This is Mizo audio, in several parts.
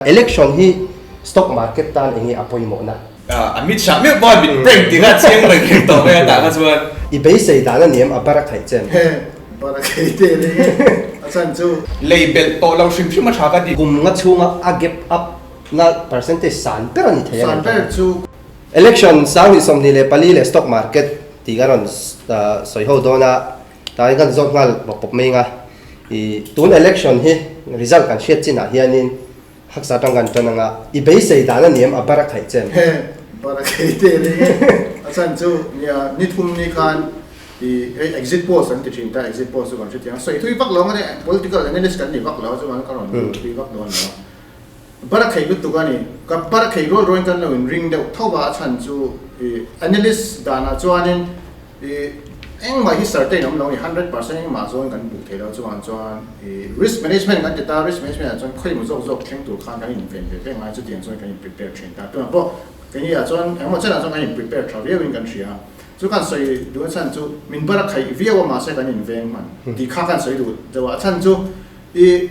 Election hi stock market tan enge a pawimawhna? Amit Shah meuh pawh min prank tih kha chiang reng reng tawh mai a tah kha chuan. I beisei dan a niam a bar a khaih chen. He bar a khaih teh reng e a chhan chu. Lei belh tawh lo hrim hrim a tha ka ti. Kum nga chhunga a gap up na percentage san ber a ni thei a San ber chu. Election 2024 leh stock market tih ka rawn sawi ho dawn a, tah hian kan zawt nghal bawk pawp mai ang a. I tun election hi result kan hriat chinah hianin Haksa atang kan tan anga i beisei dan a niam a bar a khaih chen. He bar a khaih teh reng e. A chhan chu nia ni thum ni khan i hei exit polls an ti thin ta, exit polls chu kan hrethiam a, sawi thui vak lo ang a ni, political analyst kan ni vak lo a chuan ka rawn thui vak dawn lo a. Bar a khaih lutuk a ni, ka bar a khaih rual rualin kan lo in ring deuh tho a, a chhan chu i analyst danah chuanin I engmah hi certain awm lo a ni, 100% engmah zawn kan hmuh theih loh chuan chuan i risk management kan ti ta, risk management ah chuan khawimaw zawk zawk thleng tur khan kan inven ve vek ngai chutiang chuan kan in prepare thin ta. Tunah pawh keini ah chuan engmaw chenah chuan kan in prepare tha viau in kan hria a, chu kan sawi duh a chhan chu min bar a khaih viau a mahse kan inveng hman tih kha kan sawi duh deuh a, a chhan chu i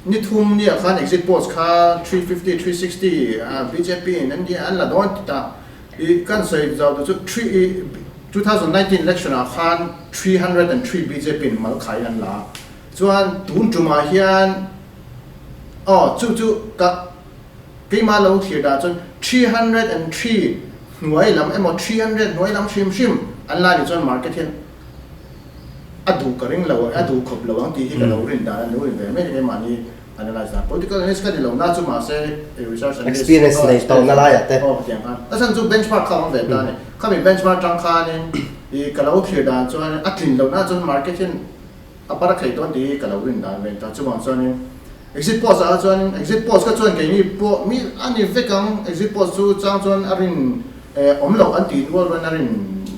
ni thum ni ah khan exit polls kha 350, 360 bjp in an la dawn ti ta. I kan sawi zau tu chu three i 2019 election ah khan 303 bjp in mal khai an la a, chuan tun tum ah hian aw chu chu ka keimah lo thlir dah chuan 303 hnuai lam emaw 300 hnuai lam hrim hrim an la nih chuan market hian a duh ka ring lo a duh khawp lo ang tih hi ka lo rin dan a lo rin ve mai keimahni Analyse dan political analyst ka ni lo na chu mahse research analyst Experience nei tawh na laiah te. Aw hetiang khan. A chhan chu benchmark kha a awm ve ta a ni. Khami benchmark tang khanin i ka lo thlir dan chuan a tlin loh na chuan market hian a par a thei dawn tih hi ka lo rin dan ve ta. Chuvang chuanin exit polls ah chuanin exit polls kha chuan keini pawh mi a ni vek ang exit polls chu chang chuan a rin awm loh an tih rual rualin a rin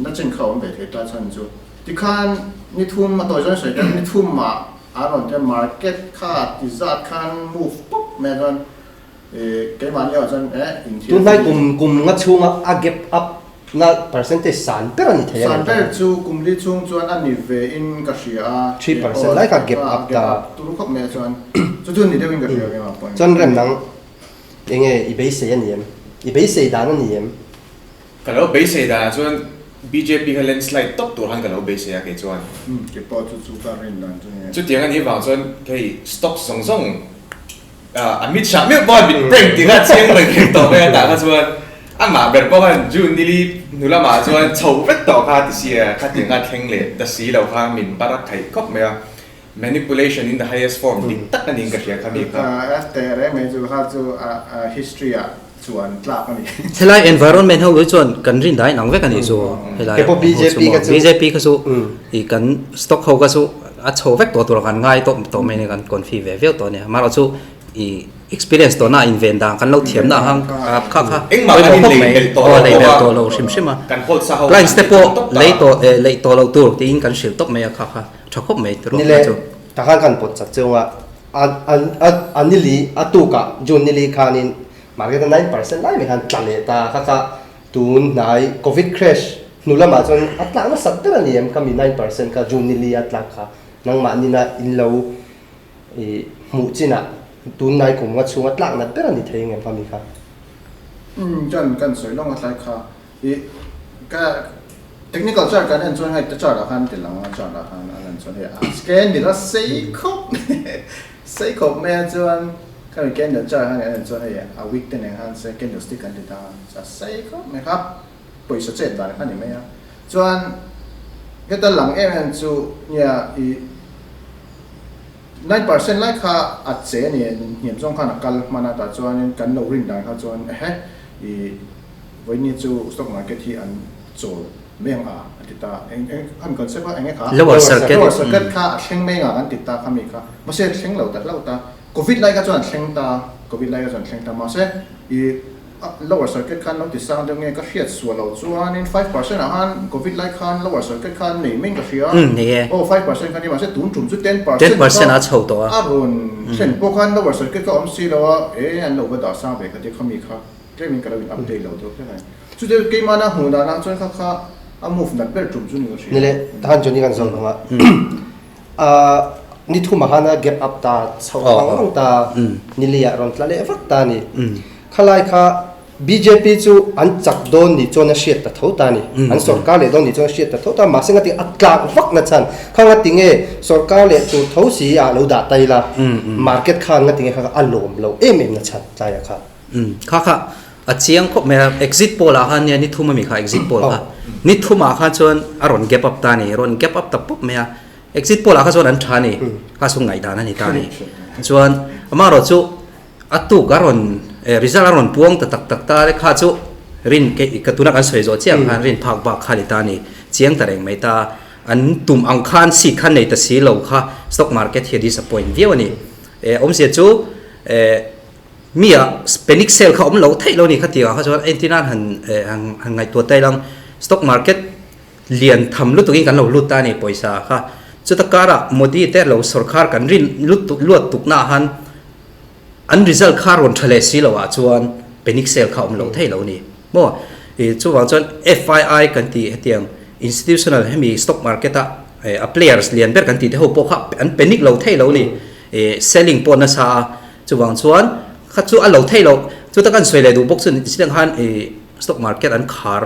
na chin kha a awm ve thei ta chhan chu. Tikhan ni thum a tawi zawng sawi ta ni thum ah A rawn te market kha ti zat khan move pawp mai a chuan ih keimahni ah chuan eh in thil Tunlai kum kum nga chhunga a gap up na percentage san ber a ni thei a San ber chu kum li chhung chuan a ni ve in ka hria a 3% lai kha gap up ta gap up turu khawp mai a chuan chu chu ni deuh in ka hria keimah pawhin. Chuan rem nang enge i beisei a ni em? I beisei dan a ni em? Ka lo beisei danah chuan bjp kha landslide tawp tur khan ka lo beisei a kei chuan. Umm kei pawh chu chu ka rin dan chu nia. Chutiang a nih vang chuan hei stocks zawng zawng Amit Shah meuh pawh min prank tih kha chiang reng reng tawh mai a tah kha chuan amah ber pawh khan June nili hnu lamah chuan chho vek tawh kha ti sia khatiang kha thleng leh ta si lo kha min bar a khaih khawp mai a manipulation in the highest form dik tak a niin ka hria kha mi kha. Teh reng mai chu kha chu history ah chuan tlak a ni. Helai environment ho hi chuan kan rin dahin ang vek a nih chu. Helai Kei pawh BJP ka chu. BJP kha chu i kan stock ho kha chu a chho vek tawh tur kan ngai tawh tawh mai a ni kan confi ve viau tawh a nia. Amaherawhchu chu i experience tawhna a inven dan kan lo thiamna ang kha kha Engmah kan pawimawh khawp inlei mai. belh tawh Aw lo lei bawk belh a. tawh lo hrim hrim a. Kan hold sa ho Clients kan te pawh tih tawp ta. lei tawh lei tawh lo tur tiin kan hrilh tawp mai a kha kha tha khawp mai tiraw Nile chu. takhan kan pawt chak chunga A a a nili a tukah June nili khanin market a 9% lai mai khan tla leh ta kha kha tun hnai covid crash hnu lamah chuan a tlak nasat ber a ni em khami 9% kha June nili a tlak kha nangmah nina in lo ih hmuh chinah tun hnai kum nga chhunga tlak nat ber a ni thei ang em khami kha. Umm chuan kan sawi lawng a tlai kha Ih ka technical chart kan en chuan hei ta chart ah khan ti lang a chart ah khan a lan chuan hei a candle a sei khawp sei khawp mai a chuan khami candle chart khan kan en chuan hei a wick te nen khan se candle stick kan ti ta a sei khawp mai kha pawisa chet dan kha ni mai a chuan heta lang em em chu nia ih 9% lai kha a che a ni hniam zawng khan a kal hman a tah chuanin kan lo rin dan kha chuan ehe ih Vawiini chu stock market hi an chawl mai ang a a ti ta. Eng eng khami concept kha eng nge kha? Lower circuit. Lower circuit kha a thleng mai ang a kan ti ta khami kha. Mahse a thleng lo ta hlauh ta. Covid lai kha chuan a thleng ta, Covid lai kha chuan a thleng ta. Mahse i lower circuit khan lo ti sang deuh nge ka hriat sual lo chuanin 5% ah khan Covid lai khan lower circuit khan nei mai in ka hria. Nei e. Aw 5% kha ni mahse tun tum chu 10% 10% a chho tawh a. A rawn thlen pawh khan lower circuit kha awm si lo a, e an lo va dah sang ve kha tia khami kha. Tlem in ka lo in update lo deuh hlek a ni. Chu chu keimahna hmuh danah chuan kha kha a move nat ber tum chu ni ka hria. Nile, tahan chuan i kan zawt ang a. ni thum ah khan a gap up ta chho ang ang ta ni li ah rawn tla leh vak ta a ni. Khalai kha bjp chu an chak dawn ni chuan a hriat ta tho ta a ni. An sorkar leh dawn ni chuan a hriat ta tho ta a, mahse ngati a tlak vak na chhan kha ngati nge sorkar leh tur tho si ah lo dah ta ila market khan ngati nge kha a lawm lo em em na chhan tlai ah kha. Kha kha a chiang khawp mai a, exit poll ah khan nia ni thum ami kha exit poll kha ni thum ah khan chuan a rawn gap up ta a ni, rawn gap up ta pawp mai a, exit poll ah kha chuan an tha a ni, kha chu ngaihdan a ni ta a ni. Chuan amaherawh chu a tuk a rawn result a rawn puang ta tak tak ta a kha chu rin ka tuna kan sawi zawh chiah ang khan rin phak bak kha a ni ta a ni, chiang ta reng mai ta a, an tum ang khan seat khan nei ta si lo kha stock market hi a disappoint viau a ni. Awmzia chu Mi ah panic sale kha awm lo theih lo ni kha tih ah kha chuan entir nan han han ngaihtuah ta ilang stock market lian tham lutuk in kan lo lut ta a ni pawisa kha chuta karah Modi te lo sorkar kan rin lutuk luat tuk na ah han an result kha rawn tha leh si lo ah chuan panic sale kha awm lo theih lo ni maw ih chuvang chuan FII kan tih hetiang institutional hemi stock market a a players lian ber kan tih te ho pawh kha an panic lo theih lo ni ih selling pawh nasa a. Chuvang chuan kha chu a lo theih loh. Chuta kan sawi leh duh bawk chu chutiang khan ih stock market an khar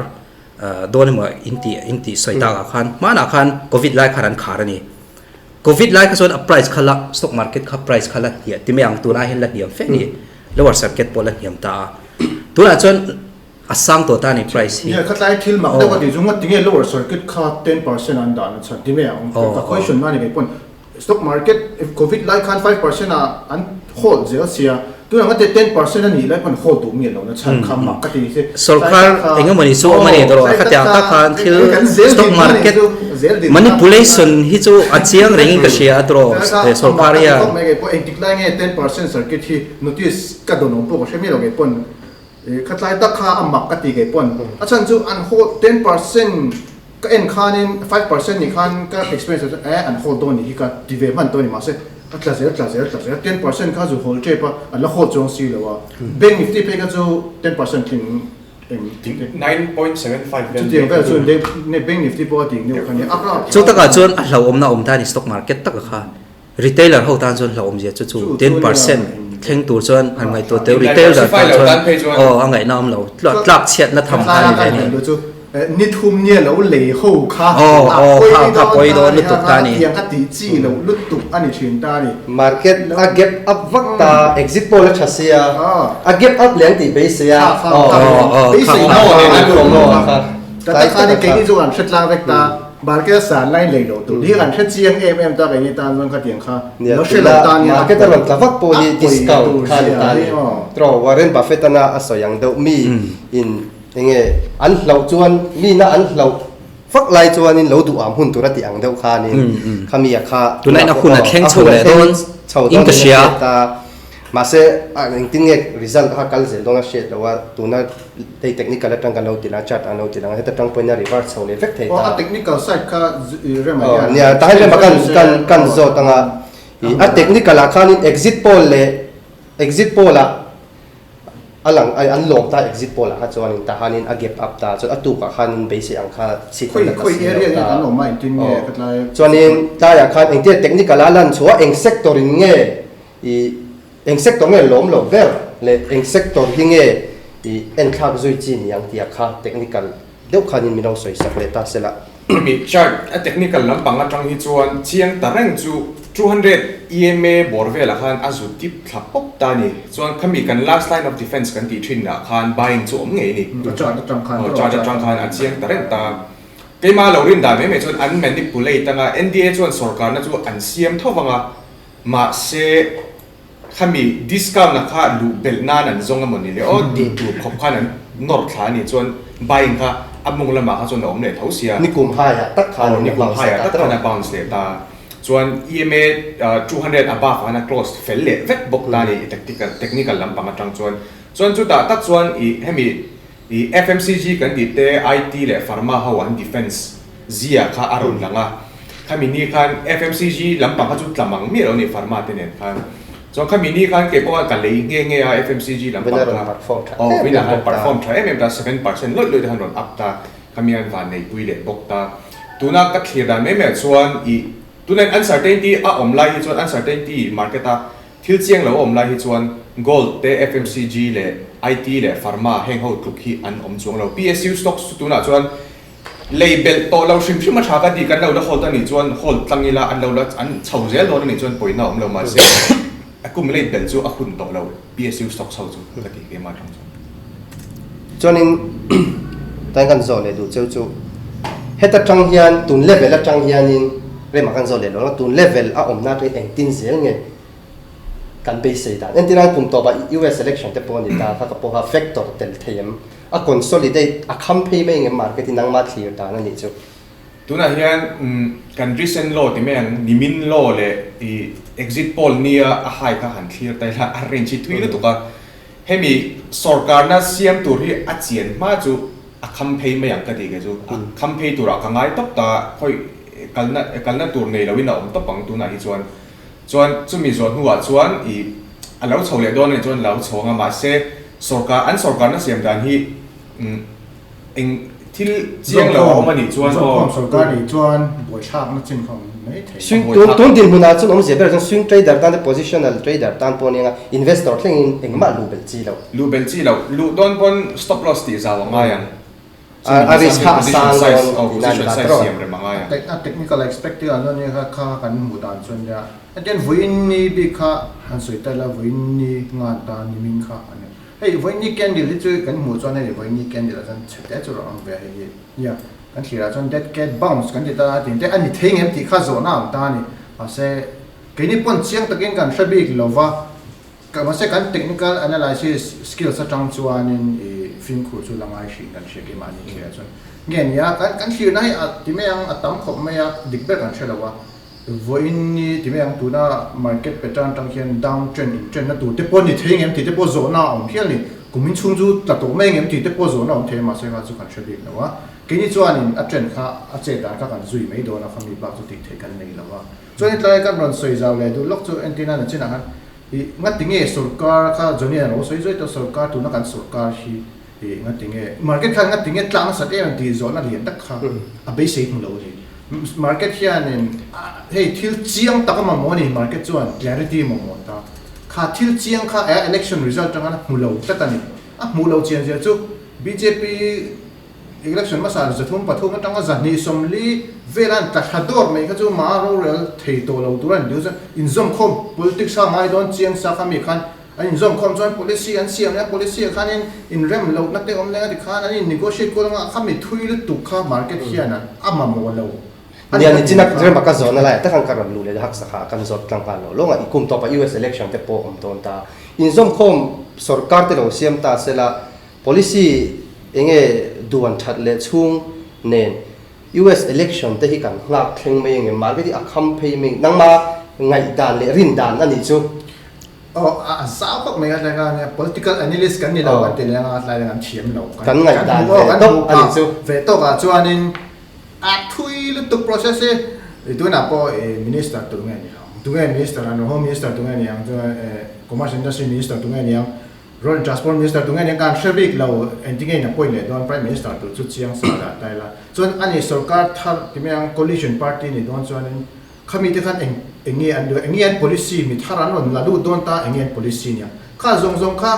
dawn emaw in tih in tih sawi tak ah khan hmanah khan covid lai khan an khar a ni. Covid lai kha chuan a price kha la stock market kha price kha la hniah ti mai ang tunah hian la hniam fe a ni. Lower circuit pawh la hniam ta a. Tunah chuan a sang tawh ta a ni price hi. Nia khatlai thil mak deuh a tih chu ngawt tinge lower circuit kha 10% an dah nachhan ti mai ang ka question na ni kei pawn. Stock market covid lai khan 5% ah an hold zel sia, tunah nga te 10% a nih lai pawn hold duh miah lo na chhan kha mak ka ti ni si. Sorkar engemaw ni chu awm a ni tawh a khatiang tak khan thil stock market manipulation hi chu a chiang rengin ka hria a tawh sorkar hian. Engtik lai nge 10% circuit hi notice ka dawn awm pawh ka hre miah lo kei pawn khatlai tak kha a mak ka ti kei pawn a chhan chu an hold 10% Ka en khanin 5% nih khan ka experience ah chuan eh an hold dawn nih hi ka ti ve hman tawh a ni mahse a tla zel tla zel tla zel 10% kha zu hawl tep a an la hold chuang si lo a bank nifty phei kha chu 10% tling eng 9.75 vel chutiang vel chu bank nifty pawh a tih deuh kha nia a Chu takah chuan a hlauhawmna awm ta a ni stock market taka kha retailer ho tan chuan hlauhawmzia chu chu 10% thleng tur chuan han ngaihtuah teu retailer tan chuan aw a ngaihna awm lo tlak chhiatna tham kha a ni ve a ni. Ni thum nia lo lei ho kha a pawi dawn lutuk ta a ni. Tiang a tih chi loh lutuk a ni thin ta a ni. Market a gap up vak ta, exit poll a tha sia, a gap up leh an tih beisei a. Beisei kha tlai tak a kha. Keini chu kan hre tlang vek ta, market a san lai lei loh tur hi kan hre chiang em em ta keini tan chuan khatiang kha lo hre lo tan hian a Market a rawn tla vak pawh hi discount kha a ni ta a ni. Tiraw Warren Buffett ana a sawi ang deuh mi in Enge an hlauh chuan mina an hlauh vak lai chuanin lo duh am hun tur a tih ang deuh khanin khami a kha Tunah in a hun a thleng chho leh dawn in ka hria. Mahse engtin nge result kha kal zel dawn a hriat loh a, tuna hei technical atang kan lo ti lang a, chart an lo ti lang a, heta tang pawhin a reverse chho leh vek thei ta. A technical side kha rem a hian. Nia tahan rem a kan kan kan zawt anga a technical ah khanin exit poll leh exit poll ah A lang ai an lawm ta exit poll ah kha chuanin tahanin a gap up ta chuan a tuk ah khanin beisei ang kha seat an la ta si lo ta. Chuanin tlaiah khan engtia technical a lan chhuah eng sector in nge ih eng sector nge lawm lo ber leh eng sector hi nge ih enthlak zui chi ni ang tih ah kha technical deuh khanin min lo sawi sak leh ta sela. Hemi chart a technical lampang atang hi chuan chiang ta reng chu 200 EMA bawr velah khan a zu dip thla pawp ta a ni. Chuan khami kan last line of defense kan tih thin ah khan buying chu awm ngei a ni. A chart atang khan Aw chart atang khan a chiang ta reng ta. Keimah lo rin dan mai mai chuan an manipulate anga NDA chuan sorkarna chu an siam tho vang a, mahse khami discount na kha luh belh nan an zawng emaw ni le aw tih tur khawp khan an nawr thla a nih chuan buying kha a mung lamah kha chuan a awm leh tho sia. Nikum haiah tak khan a nikum haiah tak khan a bounce leh ta. Chuan EMA 200 above ah khan a close fel leh vek bawk ta a ni tactical technical lampang atang chuan. Chuan chutah tak chuan ih hemi ih FMCG kan tih te IT leh pharma ho an defense zia kha a rawn lang a, khami ni khan FMCG lampang kha chu tla mang miah lo a ni pharma te nen khan. Chuan khami ni khan kei pawh khan ka lei nghe nghe a FMCG lampang kha. Aw Vina khan perform tha em em ta, 7% lawih lawih te khan rawn up ta, khami an van neipui leh bawk ta. Tuna ka thlir dan mai mai ah chuan ih. Tunah uncertainty a awm lai hi chuan uncertainty market a thil chiang lo a awm lai hi chuan gold te, FMCG leh IT leh pharma heng ho tluk hi an awm chuang lo. PSU stocks chu tunah chuan lei belh tawh lo hrim hrim a tha ka ti, kan lo la hold a nih chuan hold tlang ila an lo la an chho zel dawn a nih chuan pawina a awm lo mahse a kum lei belh chu a hun tawh lo PSU stocks ho chu ka ti keimah atang chuan. Chuanin tlai kan zawh leh duh cheu chu heta tang hian tun level atang hianin remah kan zawh leh lo ang a, tun level a awmna atangin engtin zel nge kan beisei dan entir nan kum tawpah US election te pawh a ni ta kha ka pawha factor tel thei em a consolidate a kham phei mai engem market hi nangmah thlir dan a nih chu. Tunah hian kan recent law ti mai ang nimin law leh i exit poll nia a high kha han thlir ta ila a range hi thui lutuk a, hemi sorkarna siam tur hi a chian hma chu a kham phei mai ang ka ti kei chu, a kham phei turah ka ngai tawp ta khawi kalna kalna tur nei loin a awm tawp ang tunah hi chuan. Chuan chumi zawh hnuah chuan i a lo chho leh dawn a nih chuan lo chho ang a, mahse sorkar an sorkarna siam dan hi eng thil chiang lo a awm a nih chuan aw. Zawkkhawm sorkar nih chuan buaithlakna chin kha awm mai thei. Swing tun tun dinhmunah chuan awmzia berah chuan swing trader tan te positional trader tan pawh nia investor thlengin engmah luh belh chi loh. Luh belh chi loh, luh dawn pawn stop loss tih zau a ngai ang. A risk kha a sang dawn tihna a ni ta tawh. A technical expecting ah chuan kha kha kan hmuh dan chuan nia hetiang vawiin ni bik kha han sawi ta ila vawiin ni ngan ta nimin kha a ni. Hei vawiin ni candle hi chu kan hmuh chuan hei vawiin ni candle ah chuan chhe te chu rawh ang ve a hei hi nia kan thlir ah chuan dead cat bounce kan ti ta a tin te a ni thei ngem tih kha zawhna ang ta a ni. Mahse keini pawn chiang takin kan hre bik lova. Mahse kan technical analysis skills atang chuanin i fimkhur chu la ngai hrin kan hria keimahni thlir ah chuan nge ni a, kan kan thlirna hi a ti mai ang a tam khawp mai a, dik ber kan hre lo a, vawiin ni ti mai ang tuna market pattern atang hian down trend in trend na tur te pawh ni thei ngem tih te pawh zawhna a awm hial ni, kumin chhung chu tla tawh mai ngem tih te pawh zawhna a awm thei a mahse kha chu kan hre bik lo a, keini chuanin a trend kha a chet dan kha kan zui mai dawn a khami bak chu tih theih kan nei lo a, chuan hetlai kan rawn sawi zau leh duh lawk chu entirna na chinah khan Ih, ngati nge sorkar kha Johnny a lo sawi zuai tawh sorkar tuna kan sorkar hi ih ngati nge market khan ngati nge tlang nasat em tih zawhna lian tak kha a beisei hmu lo a ni. Market hianin hei thil chiang tak a mamawh a ni market chuan clarity a mamawh ta. Kha thil chiang kha election result atanga hmu lo tlat a ni. A hmuh lo chian zia chu bjp Election hmasa 300 pathum atanga 240 vel an tla thla dawr mai kha chu mah rorel thei tawh lo tur a ni chuan inzawmkhawm politics a ngai dawn chiang sa kha mi khan an inzawmkhawm chuan policy an siam leh a policy ah khanin inrem lohna te awm leng a tikhan an in negotiate kual anga kha mi thui lutuk kha market hian a mamawh lo a ni Nia nichina rema ka zawhna laiah tak khan ka rawn luh leh hak sakha kan zawt tlang nghal lo lawng a i kum tawpah US election te pawh awm dawn ta inzawmkhawm sorkar te lo siam ta sela Policy enge duan that leh chhung nen US election te hi kan nghak thleng mai engem market hi a kham phei mai nangma ngaihdan leh rindan a nih chu. Aw a zau vak mai a tlai kha nia political analyst kan ni lo kan ti leng a tlai leng an thiam lo kan ngaihdan ve tawk a nih chu. Ve tawk ah chuanin a thui lutuk process hi i tunah pawh i minister tur nge ni ang tunge minister an home minister tunge ni ang chuan commerce industry minister tunge ni ang Road and Transport Minister tunge nia kan hre bik lo, engtinge in a point leh dawn Prime Minister tur chu chiang sa dah ta ila. Chuan ani sorkar thar ti mai ang coalition party ni dawn chuanin khami te khan eng enge an duh enge an policy mi thar an rawn la lut dawn ta enge an policy nia. Kha zawng zawng kha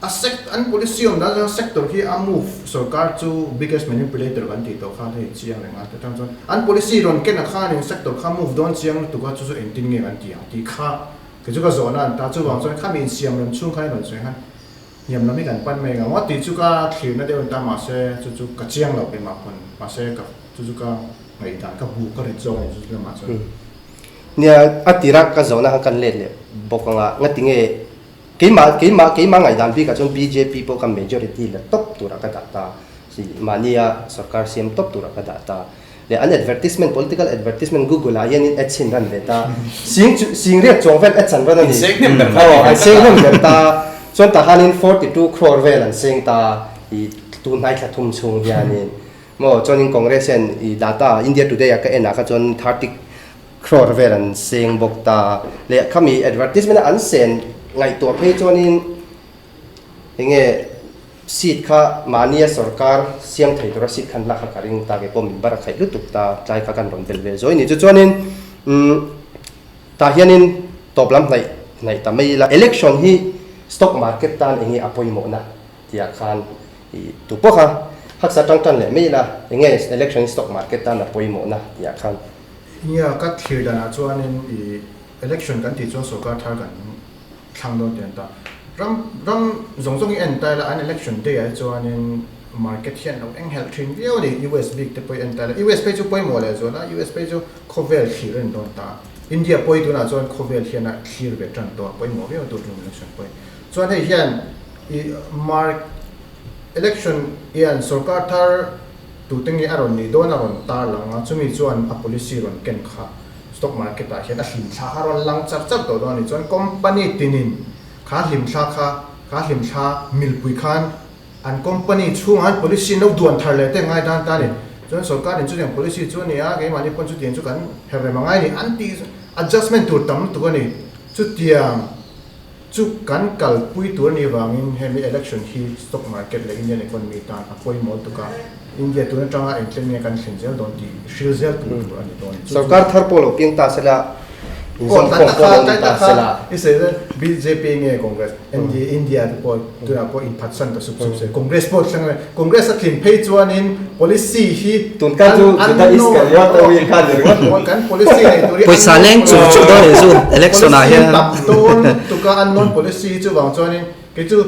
a sect an policy awm dan chuan sector hi a move sorkar chu biggest manipulator kan tih tawh khan hei chiang reng a ta tang chuan an policy rawn ken a khanin sector kha move dawn chiang lutuk a chu chu engtin nge kan tih ang tih kha Kei chu ka zawhna an ta, chuvang chuan khami insiam lam chhung khan i rawn sawi khan hniam lam hi kan pan mai ang aw tih chu ka thlirna deuh an ta mahse chu chu ka chiang lo keimah pawn mahse ka chu chu ka ngaihdan ka bu ka rit zawk a ni chu chu lamah chuan. Nia a tira ka zawhna khan kan let leh bawk ang a ngati nge keimah keimah keimah ngaihdan bikah chuan bjp pawh ka majority la tawp turah ka dah ta si mahnia sorkar siam tawp turah ka dah ta. Leh an advertisement, political advertisement Google ah hianin ads in ran ve ta. Sing chu, sing riat chuang vel ads an ran a ni. In seng hnem ber kha Aw, an seng hnem ber ta. Chuan tah khanin 42 crore vel an seng ta i tun hnai thla thum chhung hianin. Maw, chuanin Congress hian i data India Today ah ka en ah kha chuan 30 crore vel an seng bawk ta. Leh khami advertisement a an sen ngaihtuah phei chuanin enge Seat kha mahnia sorkar siam thei tura seat khan lak kha ka ring ta, kei pawh min bar a khaih lutuk ta, tlai kha kan rawn belh ve zawi ni. Chu chuanin Umm tah hianin tawp lam hnaih hnaih ta mai ila election hi stock market tan enge a pawimawhna tihah khan ih tu pawh kha haksa tang tan leh mai ila enge election hi stock market tan a pawimawhna tihah khan. Nia ka thlir danah chuanin ih election kan tih chuan sorkar thar kan thlang dawn tih an ta. Ram ram zawng zawng hi en ta ila an election day ah hi chuanin market hian lo enghelh thin viau a ni. US bik te pawh hi en ta ila US phei chu pawimawh leh zual a, US phei chu khawvel thlir a ni dawn ta. India pawi tunah chuan khawvel hian a thlir ve tan tawh a, pawimawh viau tur tum election pawi. Chuan hei hian i mark election hian sorkar thar tute nge a rawn nih dawn a rawn tar lang a, chumi chuan a policy rawn ken kha stock market ah hian a hlimthla kha rawn lang char char tawh dawn a ni. Chuan company tinin kha hlimthla kha kha hlimthla milpui khan An company chhungah an policy no duan thar leh te ngai dan ta a ni. Chuan sorkar in chutiang policy chu a ni a, keimahni pawn chutiang chu kan her rem a ngai a ni. An tih adjustment tur tam lutuk a ni. Chutiang chu kan kalpui tur a nih vangin hemi election hi stock market leh Indian economy tan a pawimawh lutuk a, India tun atanga engtlem nge kan thlen zel dawn tih hril zel tur tur a ni dawn a ni. Chu chu. Sorkar thar pawh lo piang ta sela, inzawm khawm pawh lo ni ta sela. I sawi chuan bjp nge Congress? NDA India te pawh tunah pawh inphatsan ta sup sup se Congress pawh thleng a Congress a tlin phei chuanin policy hi Tun khan chu Juda Iskariot a ui khan ni ringawt. Kan policy nei tur hi Pawisa leng chur chur dawn e chu election ah hian. Policy tam dawn lutuk a unknown policy hi chuvang chuanin kei chu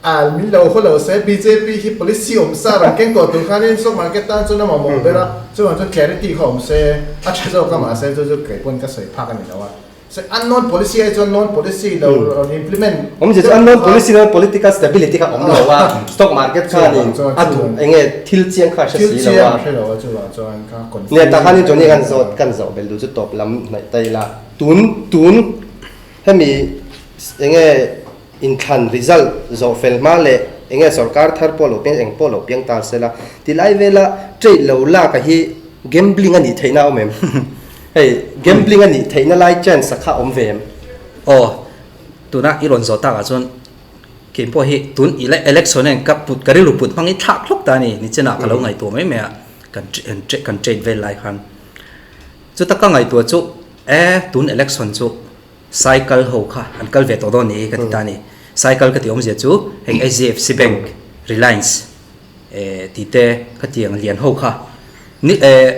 a min lo haw lo se bjp hi policy awm sa rawn keng tawh tur khanin stock market tan chuan a mamawh ber a chuvang chuan clarity kha awm se a tha zawk a mahse chu chu kei pawn ka sawi phak a ni lo a. Se unknown policy ai chuan known policy lo rawn implement Awmzia chu unknown policy lo political stability kha awm lo a, stock market khanin a duh enge thil chiang kha a hre si lo a. Thil chiang a hre lo a chuvang chuan kha confuse Nia tah khanin Johnny kan zawt kan zawh belh duh chu tawp lam hnaih ta ila tun tun hemi enge inthlan result zawh fel hma leh enge sorkar thar pawh lo piang eng pawh lo piang ta sela tilai vela trade lo lak a hi Gambling a nih theihna a awm em? Hei, gambling a nih theihna lai chance a kha awm ve em? Aw, tuna i rawn zawh takah chuan kei pawh hi tun i election hian ka put ka rilru put hmang i thlak hlawk ta a ni, nichinah ka lo ngaihtuah mai mai a, kan kan trade vel lai khan. Chuta ka ngaihtuah chu e tun election chu cycle ho kha an kal ve tawh dawn ni ka ti ta a ni. Cycle ka tih awmzia chu hei HDFC Bank, Reliance, Eh ti te khatiang lian ho kha ni eh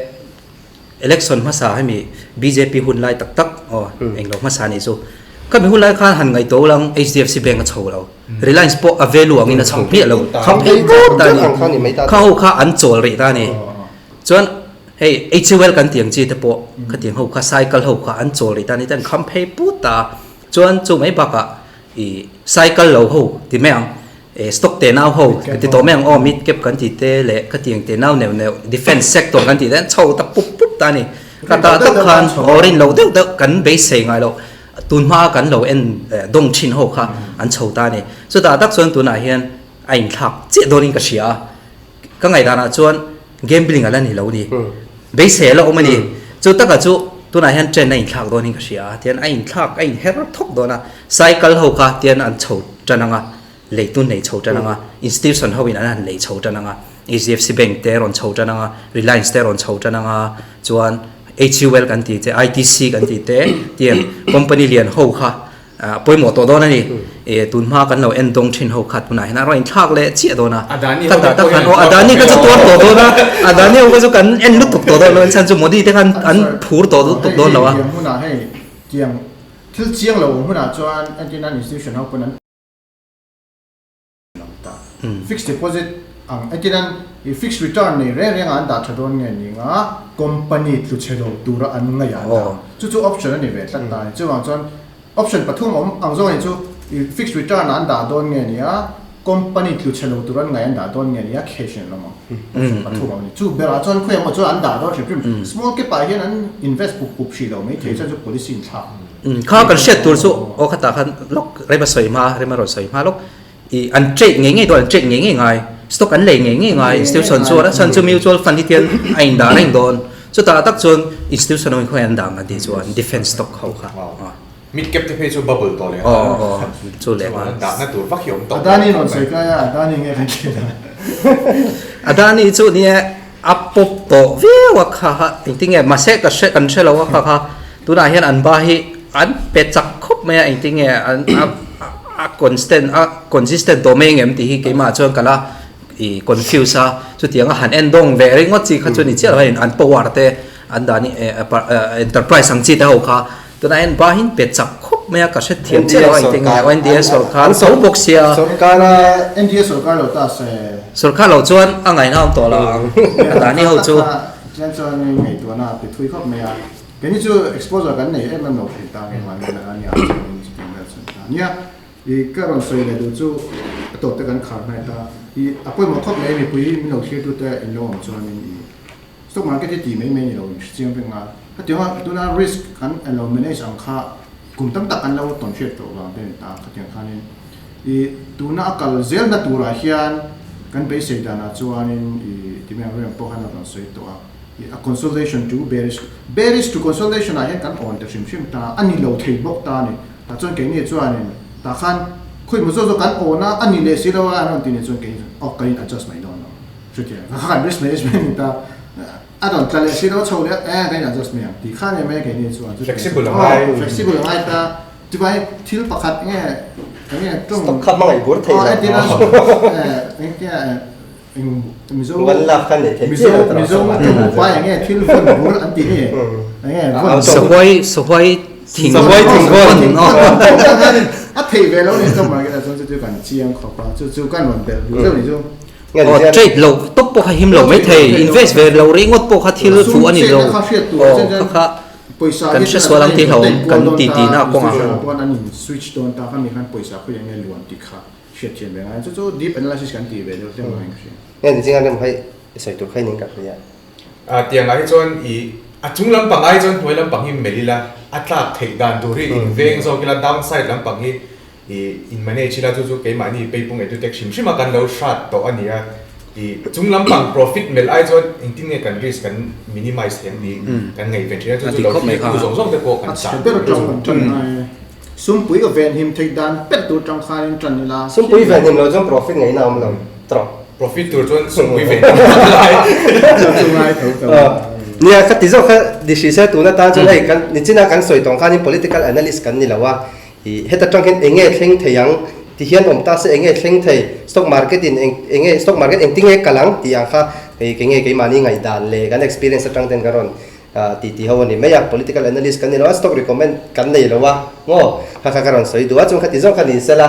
election hmasa hemi bjp hun lai tak tak aw englo hmasa nih chu khami hun lai khan han ngaihtuah ulang HDFC bank a chho lo Reliance pawh a value angin a chho hmiah lo kham phei pawp ta a ni kha ho kha an chawl rih ta a ni chuan hei HUL kan tih ang chi te pawh khatiang ho kha cycle ho kha an chawl rih ta a ni te an kham phei put ta a chuan chu mai bakah ih cycle lo ho ti mai ang. Stock te nau ho ka ti tawh mai ang aw mid cap kan tih te leh ka tiang te nau neuh neuh defence sector kan tih te an chho ta pup pup ta a ni. Ka tah tak khan aw rin lo deuh deuh kan beisei ngai loh tun hma kan lo en dawng thin ho kha an chho ta a ni. Chutah tak chuan tunah hian a inthlak chiah dawnin ka hria a, ka ngaihdanah chuan gambling a la ni lo a ni. Beisei a la awm a ni. Chu takah chu tunah hian trend a inthlak dawnin ka hria a, tihian a inthlak a inher thawk dawn a, cycle ho kha tihian an chho tan ang a, Leitun nei chho tan ang a, institution ho in an han lei chho tan ang a, HDFC Bank te rawn chho tan ang a, Reliance te rawn chho tan ang a, chuan HUL kan tih te, ITC kan tih te, tiang company lian ho kha a pawimawh tawh dawn a ni. E tun hma kan lo en dawng thin ho kha tunah hian a rawn inthlak leh chiah dawn a. Adani ho te pawh hian an tuar Adani kha chu tuar tawh dawn a, Adani ho kha chu kan en lutuk tawh dawn lo, chhan chu Modi te khan an phur tawh lutuk dawn lo a. Hei hmunah hei tiang thil chiang lo hmunah chuan entirnan institution ho pawn an Fixed deposit ang entir nan i fixed return nei reng reng ah an dah tha dawn nge ni nga company tlu chhe lo tura an ngaih ah an dah. Chu chu option a ni ve tlat ta a ni. Chuvang chuan option pathum awm ang zawng a ni chu i fixed return ah an dah dawn nge ni a company tlu chhe lo tura an ngaih an dah dawn nge ni a cash in an awm ang. Option pathum awm a ni. Chu berah chuan khawi emaw chuan an dah dawn hrim hrim. Small cap ah hian an invest pup pup hrih lo mai thei chuan chu policy in thlak. Kha kan hriat tur chu aw khatah khan lawk rem a sawi hma rem a rawn sawi hma lawk i an trade ngei ngei dawn an trade ngei ngei ngai stock an lei ngei ngei ngai institution chuan a chhan chu mutual fund hi tian a in dah reng dawn chutah tak chuan institution ho in khawngaih an dah ang an tih chuan defence stock ho kha mid cap te phei chu bubble tawh leh aw chu leh nghal dahna tur vak hi awm tawh Adani rawn sawi kai a Adani nge kan thlir a Adani chu nia a pawp tawh viau a kha engtin nge mahse ka hre kan hre lo a kha kha. Tunah hian an ba hi an pe chak khawp mai a, engtin nge an a a constant a consistent tawh mai engem tih hi keimah chuan ka la i confuse a, chutianga han en dawng ve ringawt chi kha chu ni chiah lo hian an power te an dan hi enterprise ang chi te ho kha tunah hian ba hi an pe chak khawp mai a, ka hre thiam chiah lo a engtin nge NDA sorkar tho bawk sia. Sorkar a NDA sorkar lo ta se. Sorkar lo chuan a ngaihna awm tawh lo ang a dani ho chu. Chuan chuan ngaihtuahna a pe thui khawp mai a. Keini chu exposure kan nei em em lo thin ta nge mahni la ania chuanin chutiang vel chu ta nia. I ka rawn sawi leh duh chu a tawp te kan khar hnai ta. I a pawimawh khawp mai mipui min lo thlir tu te in lo awm chuanin i stock market hi tih mai mai ni lo in hre chiang vek nga. Khatiang a tuna risk kan lo manage ang kha kum tam tak kan lo tawn hriat tawh vang te ni ta khatiang khanin i tuna a kal zelna turah hian kan beisei danah chuanin i ti mai ang rem pawh khan a rawn sawi tawh a. A consolidation to bearish, bearish to consolidation ah hian kan awn ta hrim hrim ta, a ni lo thei bawk ta a ni. Tah chuan keini chuanin tah khan khawi maw zawk zawk kan awn a, a ni leh si lo a, an rawn ti nih chuan keini chuan aw kan in adjust mai dawn lo. Hrethiam kha kan risk management ni ta, a rawn tla leh si lo chho leh a, eh kan in adjust mai ang tih kha nia mai keini chuan chu Flexible a ngai. Flexible a ngai ta, chuvangin thil pakhat nge enge tawng Stock kha hmangaih bur thei lo. Aw entirna engtia Eng Mizo One love kha nei thei Mizo chiah lo tawh Mizo tawng pa eng nge thil vawn bur an tih ni eng nge vawn Sahuai sahuai thing Sahuai thing vawn a theih ve lo ni stock market ah chuan chu chu kan chiang khawp a chu chu kan rawn belh duh zeuh ni chu. Aw trade lo tawp pawh kha him lo mai thei invest ve lo ringawt pawh kha thil fuh a ni lo aw kha kha kan hre sual ang tih hlauhawm kan ti ti na kawngah khan an in switch dawn ta kha mi khan pawisa khawi eng nge luan tih kha Hriatthiam ve ngai chu chu deep analysis kan tih ve deuh hlem ang ka hria. Nge ni zinga rem hai i sawi tur kha i ning ka hria. A tiang ah hi chuan i a chung lampang ai chuan hnuai lampang hi melh ila a tlak theih dan tur hi in veng zawk ila downside lampang hi i in manage ila chu chu keimahni peipung edutech hrim hrim a kan lo hrat tawh a ni a i chung lampang profit melh ai chuan engtin nge kan risk kan minimize thiam tih kan ngaihven thin a chu chu lo thlir tu zawng zawng te pawh kan chah A chhe ber atang kan tan ngai. Sumpui ka venhim theih dan per tur tang khanin tan ila. Sumpui venhim lo chuan profit ngaihna a awm lo tawh. Profit tur chuan sumpui venhim a ngai. Chu chu ngai tho tho. Nia ka ti zawk kha di hri se tuna tan chuan hei kan nichina kan sawi tawng khanin political analyst kan ni lo a, ih heta tang hian eng nge thleng thei ang ti hian awm ta se eng nge thleng thei stock market in eng eng nge stock market engtin nge kal ang tih ang kha hei kei nge keimahni ngaihdan leh kan experience atang ten ka rawn Ti ti ho a ni mai a, political analyst kan ni lo a, stock recommend kan nei lo a, maw? Kha kha ka rawn sawi duh a, chung kha ti zawk kha ni sela,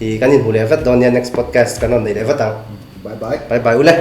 i kan inhmu leh vat dawn nia next podcast kan rawn nei leh vat ang. Bye bye. Bye bye ule.